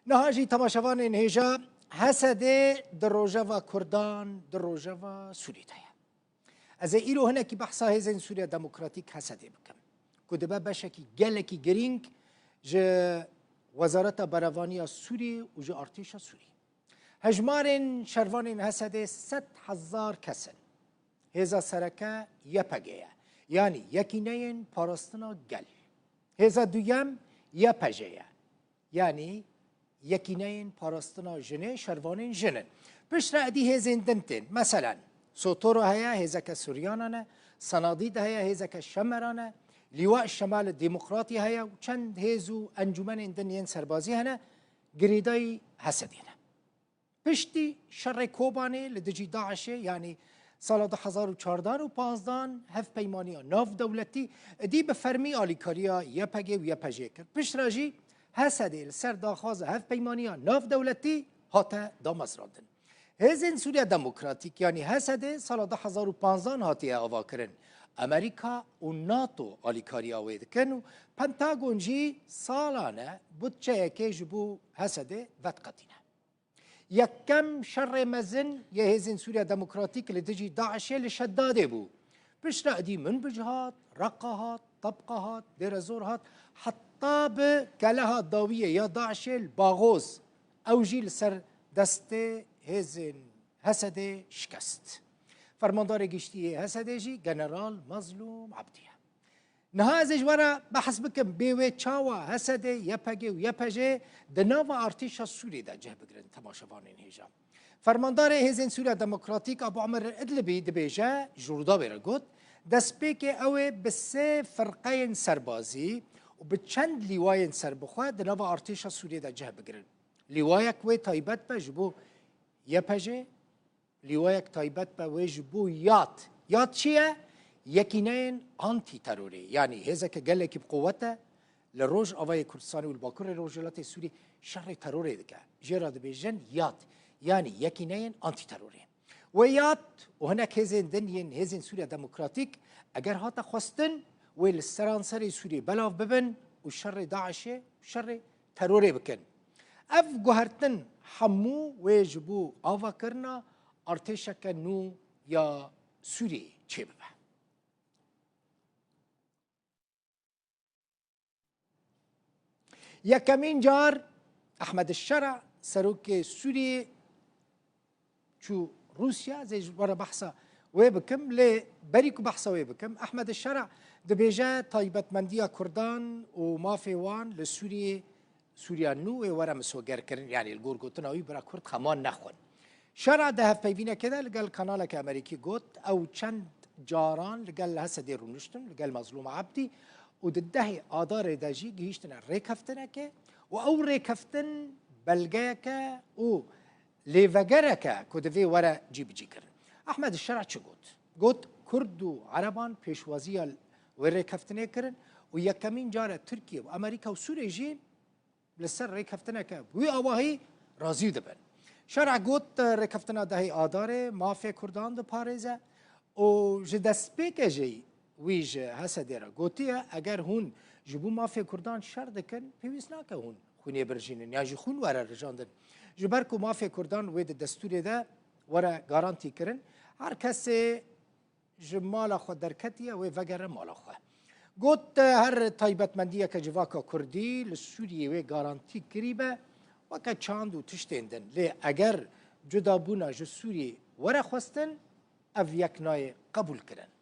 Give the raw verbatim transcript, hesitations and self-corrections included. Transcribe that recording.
Niha jî temaşevanên hêja, H S D di rojeva Kurdan, di rojeva Sûrî de ye. Ez ê îro hinekî behsa Hêzên Sûriya Demokratîk, H S D, bikim, ku dibe beşekî gelekî girîng ji Wezareta Berevaniya Sûrî û ji artêşa Sûrî. Hejmarên şervanên H S D sed hezar kes in. Hêza sereke Y P G ye, yanî Yekîneyên Parastina Gel. Hêza duyem Y P J ye, yanî Yekîneyên Parastina Jinê, şervanên jin in. Piştre êdî hêzên din tên. Meselen, Sotoro heye, hêzeke Suryanan e, Sanadîd heye, hêzeke Şemeran e, Lîwa Şemal Demokratî heye û çend hêz û encûmenên din yên serbazî hene, girêdayî H S D ne. Piştî şerê Kobanê li dijî DAIŞê, yanî sala du hezar û çardeh û panzdeh, hevpeymaniya navdewletî êdî bi fermî alîkariya Y P G û Y P J kir. Piştre jî H S D li ser daxwaza hevpeymaniya navdewletî hate damezrandin. Hêzên Sûriya Demokratîk, yanî H S D, sala du hezar û panzdeh hatiye avakirin. Amerîka û NATO alîkariya wê dikin û Pentagon jî salan e budçeyekê ji bo H S D vediqetîne. Yekem şerê mezin yê Hêzên Sûriya Demokratîk li dijî DAIŞê li Şedadê bû. Piştre êdî Minbij hat, Reqa hat, Tebqa hat, Dêrezor hat, heta bi keleha dawiyê ya DAIŞê li Baxoz, ew jî li ser destê hêzên H S D şikest. Fermandarê giştî yê H S D jî General Mazlûm Ebdî ye. Niha ez ê ji we re behs bikim, bê wê çawa H S D, Y P G û Y P J di nava artêşa Sûriyê de cih bigirin, temaşevanên hêja. Fermandarê Hêzên Sûriya Demokratîk Abu Emer Idlibî dibêje, ji Rûdawê re got, destpêkê ew ê bi sê firqeyên serbazî û bi çend lîwayên serbixwe di nava artêşa Sûriyê de cih bigirin. Lîwayek wê taybet be ji bo Y P J, lîwayek taybet be wê ji bo YAT. YAT çi ye? Yekîneyên Antîterorê, yanî hêzeke gelekî bi quwet e, li Rojavayê Kurdistanê û li Bakurê Rojhilatê Sûrî şerê terorê dike. Jê re dibêjin YAT, yanî Yekîneyên Antîterorê. Wê YAT û hinek hêzên din yên Hêzên Sûriya Demokratîk, eger hate xwestin, wê li seranserê Sûriyê belav bibin û şerê DAIŞê û şerê terorê bikin. Ev guhertin hemû wê ji bo avakirina artêşeke nû ya Sûriyê çêbibe. Yekemîn car Ehmed Şera, serokê Sûriyê, çû Rûsya, ez ê ji we re behsa wê bikim, lê berî ku behsa wê bikim, Ehmed Şera dibêje taybetmendiya Kurdan û mafê wan li Sûriyê, Sûriya nû ê were misogerkirin, yanî li gor gotina wî bira Kurd xeman nexwin. Şera di hevpeyvînekê de li gel kanaleke Amerîkî got, ew çend caran li gel H S D rûniştin, li gel Mazlûm Ebdî û di dehê Adarê de jî gihîştine rêkeftinekê û ew rêkeftin belgeyeke û lêvegereke ku divê were cîbicîkirin. Ehmed Şera çi got? Got, Kurd û Ereban pêşwaziya wê rêkeftinê kirin û yekemîn car e Tirkiye û Amerîka û Sûrê jî li ser rêkeftineke wî awahî razî dibin. Şera got, rêkeftina dehê Adarê mafê Kurdan diparêze û ji destpêkê jî wî ji H S D re gotiye, eger hûn ji bo mafê Kurdan şer dikin, pêwîst nake hûn xwînê birijînin yan jî xwîn were rijandin. Ji ber ku mafê Kurdan wê di destûrê de were garantî kirin, her kesê ji mala xwe derketiye, wê vegere mala xwe. Got, her taybetmendiyeke civaka Kurdî li Sûriyê wê garantî kirîbe, weke çand û tiştên din. Lê eger cudabûna ji Sûriyê were xwestin, ev yek nayê qebûlkirin.